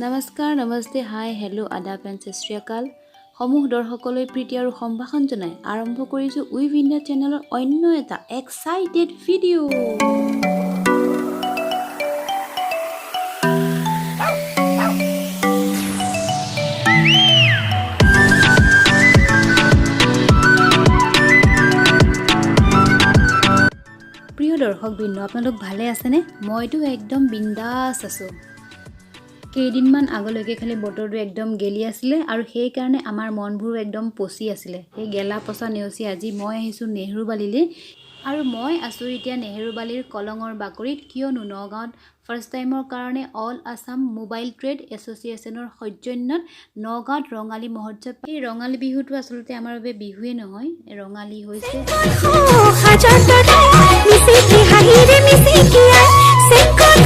নমস্কাৰ, নমস্তে, হাই, হেল্ল', আদাব এণ্ড সত শ্ৰী আকাল। সমূহ দৰ্শকলৈ প্ৰীতি আৰু সম্ভাষণ জনাই আৰম্ভ কৰিছোঁ উইভ ইণ্ডিয়া চেনেলৰ অন্য এটা এক্সাইটেড ভিডিঅ'। প্ৰিয় দৰ্শকবৃন্দ, আপোনালোক ভালে আছেনে? মইতো একদম বিন্দাছ আছোঁ। কেইদিনমান আগলৈকে খালি বতৰটো একদম গেলি আছিলে আৰু সেইকাৰণে আমাৰ মনবোৰো একদম পচি আছিলে। সেই গেলা পচা নেওচি আজি মই আহিছোঁ নেহেৰুবালিলৈ আৰু মই আছোঁ এতিয়া নেহেৰুবালিৰ কলঙৰ বাকৰিত। কিয়নো নগাঁৱত ফাৰ্ষ্ট টাইমৰ কাৰণে অল আছাম মোবাইল ট্ৰেড এছ'চিয়েশ্যনৰ সৌজন্যত নগাঁৱত ৰঙালী মহোৎসৱ। এই ৰঙালী বিহুটো আচলতে আমাৰ বাবে বিহুৱেই নহয়, ৰঙালী হৈছে হাজাৰ তৰাই মিচিকি হাঁহিৰে মিচিকিয়াই, চেংকন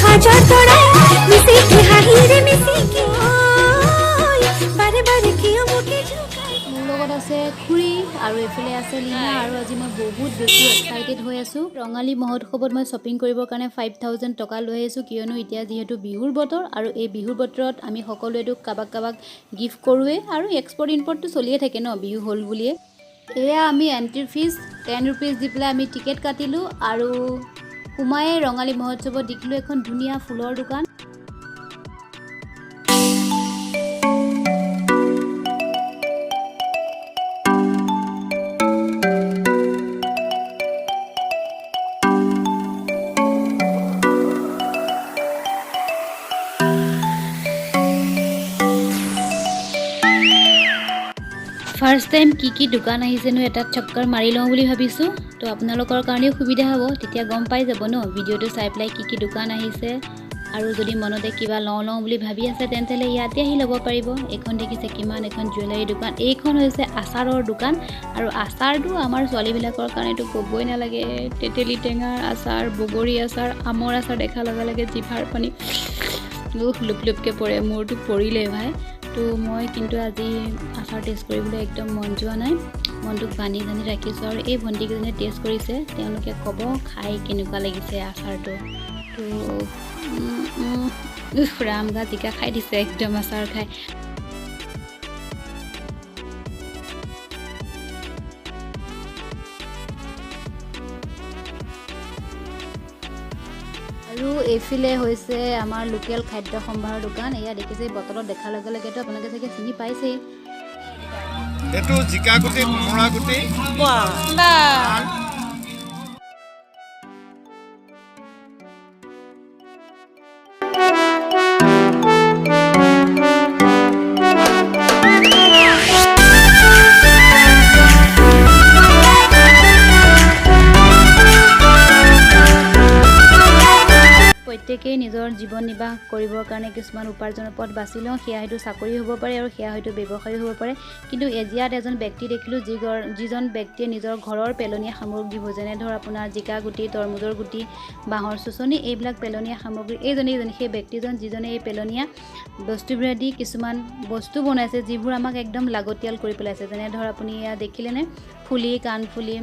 হাজাৰ তৰাই মিচিকি হাঁহিৰে মিচিকিয়াই, বাৰে বাৰে কিয় মোকে জোকাই? মোৰ লগত আছে খুৰী আৰু এইফালে আছে লীনা আৰু আজি মই বহুত বেছি এক্সাইটেড হৈ আছোঁ। ৰঙালী মহোৎসৱত মই শ্বপিং কৰিবৰ কাৰণে 5000 টকা লৈ আহিছোঁ, কিয়নো এতিয়া যিহেতু বিহুৰ বতৰ আৰু এই বিহুৰ বতৰত আমি সকলোৱেতো কাৰোবাক কাৰোবাক গিফ্ট কৰোঁৱেই আৰু এক্সপৰ্ট ইম্পৰ্টটো চলিয়ে থাকে ন বিহু হ'ল বুলিয়ে। এয়া আমি এণ্ট্ৰি ফিজ 10 ৰুপিজ দি পেলাই আমি টিকেট কাটিলোঁ আৰু সোমায়ে ৰঙালী মহোৎসৱত দেখিলোঁ এখন ধুনীয়া ফুলৰ দোকান। ফাৰ্ষ্ট টাইম কি কি দোকান আহিছেনো এটা চক্কৰ মাৰি লওঁ বুলি ভাবিছোঁ। তো আপোনালোকৰ কাৰণেও সুবিধা হ'ব, তেতিয়া গম পাই যাব ন ভিডিঅ'টো চাই পেলাই কি কি দোকান আহিছে। আৰু যদি মনতে কিবা লওঁ লওঁ বুলি ভাবি আছে, তেন্তে ইয়াতে আহি ল'ব পাৰিব। এইখন দেখিছে কিমান এখন জুৱেলাৰী দোকান। এইখন হৈছে আচাৰৰ দোকান আৰু আচাৰটো আমাৰ ছোৱালীবিলাকৰ কাৰণেতো ক'বই নালাগে। তেতেলী টেঙাৰ আচাৰ, বগৰী আচাৰ, আমৰ আচাৰ দেখাৰ লগে লগে জিভাৰ পানী লোপ লোপ লোপকৈ পৰে। মোৰতো পৰিলেই ভাই। তো মই কিন্তু আজি আচাৰ টেষ্ট কৰিবলৈ একদম মন যোৱা নাই, মনটোক বান্ধি বান্ধি ৰাখিছোঁ। আৰু এই ভণ্টিকেইজনীয়ে টেষ্ট কৰিছে, তেওঁলোকে ক'ব খাই কেনেকুৱা লাগিছে আচাৰটো। তো উফ ৰাম, গা জিকা খাই দিছে একদম আচাৰ খাই। আৰু এইফালে হৈছে আমাৰ লোকেল খাদ্য সম্ভাৰৰ দোকান। এয়া দেখিছে, বটলত দেখাৰ লগে লগেতো আপোনালোকে চাগে চিনি পাইছেই। এইটো জিকা গুটি, কোমোৰা গুটি। প্ৰত্যেকেই নিজৰ জীৱন নিৰ্বাহ কৰিবৰ কাৰণে কিছুমান উপাৰ্জনৰ পথ বাছি লওঁ। সেয়া হয়তো চাকৰি হ'ব পাৰে আৰু সেয়া হয়তো ব্যৱসায়ো হ'ব পাৰে। কিন্তু ইয়াত এজন ব্যক্তি দেখিলোঁ, যিজন ব্যক্তিয়ে নিজৰ ঘৰৰ পেলনীয়া সামগ্ৰীবোৰ, যেনে ধৰ আপোনাৰ জিকা গুটি, তৰমুজৰ গুটি, বাঁহৰ চোঁচনি, এইবিলাক পেলনীয়া সামগ্ৰী, এইজন সেই ব্যক্তিজন যিজনে এই পেলনীয়া বস্তুবোৰেদি কিছুমান বস্তু বনাইছে, যিবোৰ আমাক একদম লাগতিয়াল কৰি পেলাইছে। যেনে ধৰ আপুনি এয়া দেখিলেনে, ফুলি, কাণফুলি,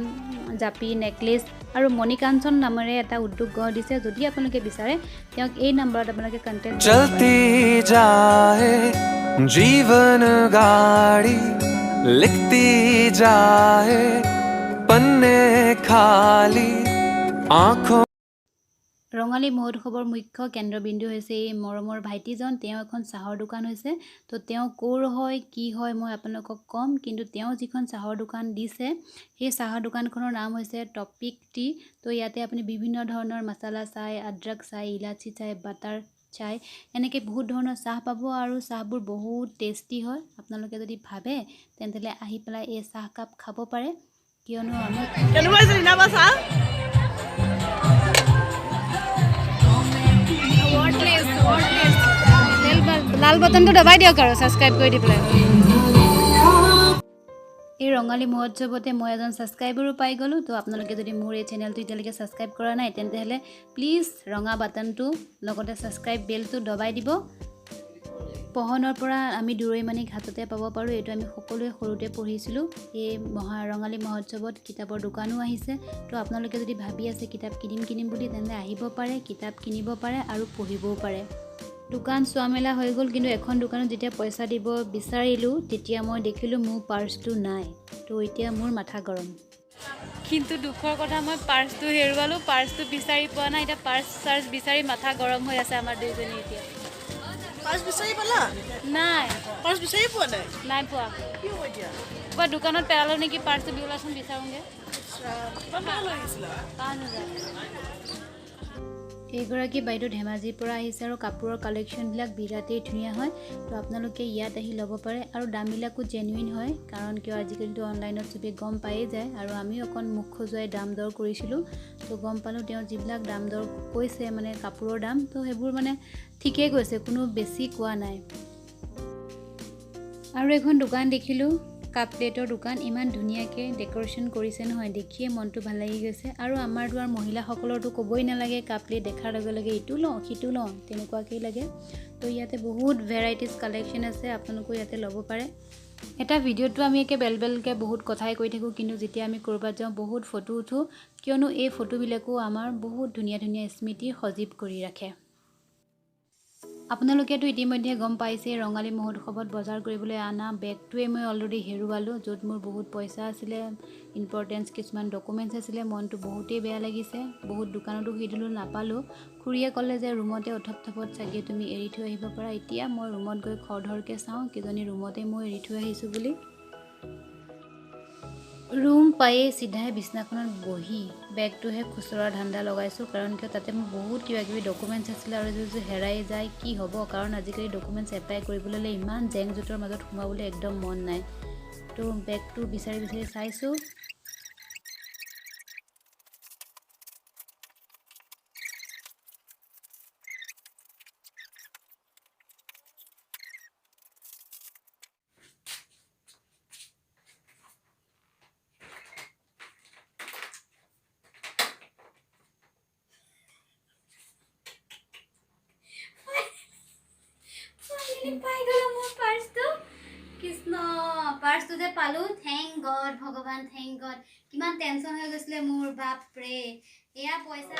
জাপি, নেকলেছ আৰু মণিকাঞ্চন নামেৰে এটা উদ্যোগ গঢ় দিছে। যদি আপোনালোকে বিচাৰে, তেওঁক এই নম্বৰত আপোনালোকে কণ্টেক্ট चलती जाए जीवन गाड़ी, लिखती जाए पन्ने खाली आंखों ৰঙালী মহোৎসৱৰ মুখ্য কেন্দ্ৰবিন্দু হৈছে এই মৰমৰ ভাইটিজন। তেওঁ এখন চাহৰ দোকান হৈছে। তো তেওঁ ক'ৰ হয়, কি হয়, মই আপোনালোকক ক'ম। কিন্তু তেওঁ যিখন চাহৰ দোকান দিছে, সেই চাহৰ দোকানখনৰ নাম হৈছে টপিক টি। তো ইয়াতে আপুনি বিভিন্ন ধৰণৰ মছলা চাহ, আদ্ৰক চাহ, ইলাচি চাহ, বাটাৰ চাহ, এনেকৈ বহুত ধৰণৰ চাহ পাব আৰু চাহবোৰ বহুত টেষ্টি হয়। আপোনালোকে যদি ভাবে, তেন্তে আহি পেলাই এই চাহকাপ খাব পাৰে। কিয়নো আমি কেনেকুৱা হৈছে ৰীণা বা চাহ? লাল বটনটো দবাই দিয়ক আৰু ছাবস্ক্ৰাইব কৰি দি পেলাই। এই ৰঙালী মহোৎসৱতে মই এজন ছাবস্ক্ৰাইবাৰো পাই গ'লোঁ। তো আপোনালোকে যদি মোৰ এই চেনেলটো এতিয়ালৈকে ছাবস্ক্ৰাইব কৰা নাই, তেন্তে হ'লে প্লিজ ৰঙা বাটনটো লগতে ছাবস্ক্ৰাইব বেলটো দবাই দিব। পঢ়নৰ পৰা আমি দূৰৈ মানি ঘাটতে পাব পাৰোঁ, এইটো আমি সকলোৱে সৰুতে পঢ়িছিলোঁ। এই ৰঙালী মহোৎসৱত কিতাপৰ দোকানো আহিছে। তো আপোনালোকে যদি ভাবি আছে কিতাপ কিনিম কিনিম বুলি, তেন্তে আহিব পাৰে, কিতাপ কিনিব পাৰে আৰু পঢ়িবও পাৰে। দোকান চোৱা মেলা হৈ গ'ল, কিন্তু এখন দোকানত যেতিয়া পইচা দিব বিচাৰিলোঁ তেতিয়া মই দেখিলোঁ মোৰ পাৰ্চটো নাই। তো এতিয়া মোৰ মাথা গৰম। কিন্তু দুখৰ কথা, মই পাৰ্চটো হেৰুৱালোঁ, পাৰ্চটো বিচাৰি পোৱা নাই। এতিয়া পাৰ্চ চাৰ্চ বিচাৰি মাথা গৰম হৈ আছে আমাৰ দুইজনী। এতিয়া পাৰ্চ বিচাৰি পালা? নাই। পাৰ্চ বিচাৰি পোৱা নাই? নাই পোৱা। কি হ'ব এতিয়া? কিবা দোকানত পেলালোঁ নেকি পাৰ্চটো? ওলাচোন, বিচাৰোঁগৈ। কিমান টকা লৈ আহিছিলা? 5000। এইগৰাকী বাইদেউ ধেমাজিৰ পৰা আহিছে আৰু কাপোৰৰ কালেকশ্যনবিলাক বিৰাটেই ধুনীয়া হয়। তো আপোনালোকে ইয়াত আহি ল'ব পাৰে আৰু দামবিলাকো জেনুইন হয়, কাৰণ কিয় আজিকালিতো অনলাইনত চবেই গম পায়েই যায়। আৰু আমিও অকণ মুখ খজুৱাই দাম দৰ কৰিছিলোঁ, তো গম পালোঁ তেওঁ যিবিলাক দাম দৰ কৈছে, মানে কাপোৰৰ দাম, তো সেইবোৰ মানে ঠিকেই কৈছে, কোনো বেছি কোৱা নাই। আৰু এখন দোকান দেখিলোঁ, কাপ প্লেটৰ দোকান। ইমান ধুনীয়াকৈ ডেক'ৰেশ্যন কৰিছে নহয়, দেখিয়ে মনটো ভাল লাগি গৈছে। আৰু আমাৰতো আৰু মহিলাসকলৰতো ক'বই নালাগে, কাপ প্লেট দেখাৰ লগে লগে ইটো লওঁ সিটো লওঁ তেনেকুৱাকেই লাগে। তো ইয়াতে বহুত ভেৰাইটিজ কালেকশ্যন আছে, আপোনালোকেও ইয়াতে ল'ব পাৰে। এটা ভিডিঅ'টো আমি একে বেল বেলকৈ বহুত কথাই কৈ থাকোঁ, কিন্তু যেতিয়া আমি ক'ৰবাত যাওঁ বহুত ফটো উঠোঁ, কিয়নো এই ফটোবিলাকো আমাৰ বহুত ধুনীয়া ধুনীয়া স্মৃতি সজীৱ কৰি ৰাখে। আপোনালোকেতো ইতিমধ্যে গম পাইছেই, ৰঙালী মহোৎসৱত বজাৰ কৰিবলৈ অনা বেগটোৱে মই অলৰেডি হেৰুৱালোঁ, য'ত মোৰ বহুত পইচা আছিলে, ইম্পৰ্টেঞ্চ কিছুমান ডকুমেণ্টছ আছিলে। মনটো বহুতেই বেয়া লাগিছে। বহুত দোকানতো সুধিলোঁ, নাপালোঁ। খুৰীয়ে ক'লে যে ৰুমতে উথপ থপত চাগে তুমি এৰি থৈ আহিব পাৰা। এতিয়া মই ৰুমত গৈ খৰধৰকৈ চাওঁ, কিজানি ৰুমতে মই এৰি থৈ আহিছোঁ বুলি। ৰুম পায়েই চিধাই বিছনাখনত বহি বেগটোহে খুচুৰা ধান্দা লগাইছোঁ, কাৰণ কিয় তাতে মোৰ বহুত কিবা কিবি ডকুমেণ্টছ আছিলে আৰু যদি হেৰাই যায় কি হ'ব, কাৰণ আজিকালি ডকুমেণ্টছ এপ্লাই কৰিবলৈ হ'লে ইমান জেং জোঁটৰ মাজত সোমাবলৈ একদম মন নাই। তো বেগটো বিচাৰি বিচাৰি চাইছোঁ। পাই গ'লো মোৰ পাৰ্চটো। কৃষ্ণ, পাৰ্চটো যে পালোঁ, thank god ভগৱান, thank god. কিমান টেনশ্যন হৈ গৈছিলে মোৰ, বাপৰে। এয়া পইচা।